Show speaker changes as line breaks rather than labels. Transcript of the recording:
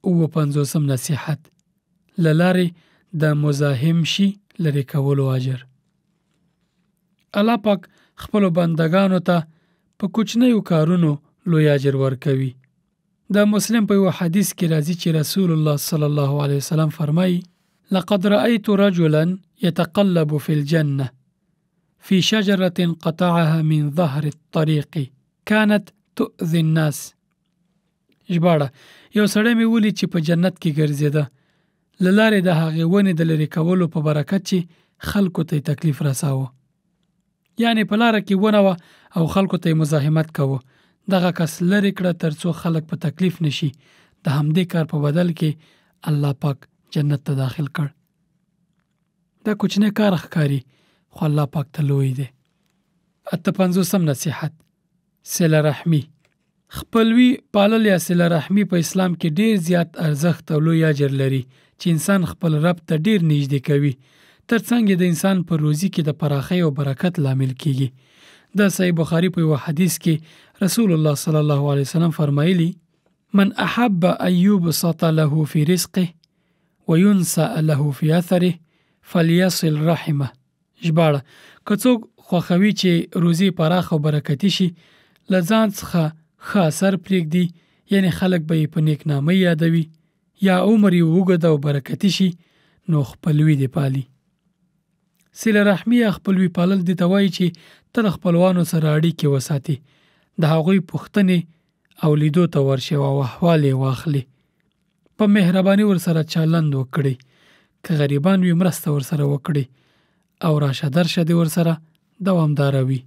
57 نصیحت، له لارې د مزاحم شي لرې کولو اجر. الله پاک خپلو بندګانو ته په کوچنیو کارونو لوی اجر ورکوي. د مسلم په یوه حدیث کې راځي چې رسول الله صلی الله علیه وسلم فرمایي: لقد رأيت رجلا يتقلب في الجنة في شجرة قطعها من ظهر الطريق كانت تؤذي الناس. ژباړه: یو سړی مې ولید چې په جنت کې ګرځېده، له لارې د هغې ونې د لرې کولو په برکت چې خلکو ته یې تکلیف رساوه. یعنې په لاره کې ونه وه او خلکو ته یې مزاحمت کاوه، دغه کس لرې کړه ترڅو خلک په تکلیف نشي. د همدې کار په بدل کې الله پاک جنت ته داخل کړ. دا کوچنی کار ښکاري خو الله پاک ته لوی دی. 58 نصیحت، صله رحمي. خپلوي پالل یا صله رحمي په اسلام کې ډیر زیات ارزښت او لوی اجر لري چې انسان خپل رب ته ډیر نږدې کوي، ترڅنګ یې د انسان په روزي کې د پراخۍ او برکت لامل کیږي. د صحیح بخاري په یوه حدیث کې رسول الله صلی الله علیه وسلم فرمایلی: من احب ان یبسط له فی رزقه وینسأ له فی اثره فلیصل رحمه. ژباړه: که څوک خوښوي چې روزي پراخه او برکتي شي، له ځان څخه ښه اثر پرېږدي، یعنې خلک به یې په نیک نامۍ یادوي، یا عمر یې اوږد او برکتي شي، نو خپلوي دې پالي. صله رحمي یا خپلوي پالل دې ته وایي چې ته له خپلوانو سره اړیکې وساتې، د هغوی پوښتنې او لیدو ته ورشې او احوال یې واخلې، په مهرباني ورسره چلند وکړي، که غریبان وي مرسته ورسره وکړي او راشه درشه دې ورسره دوامداره وي.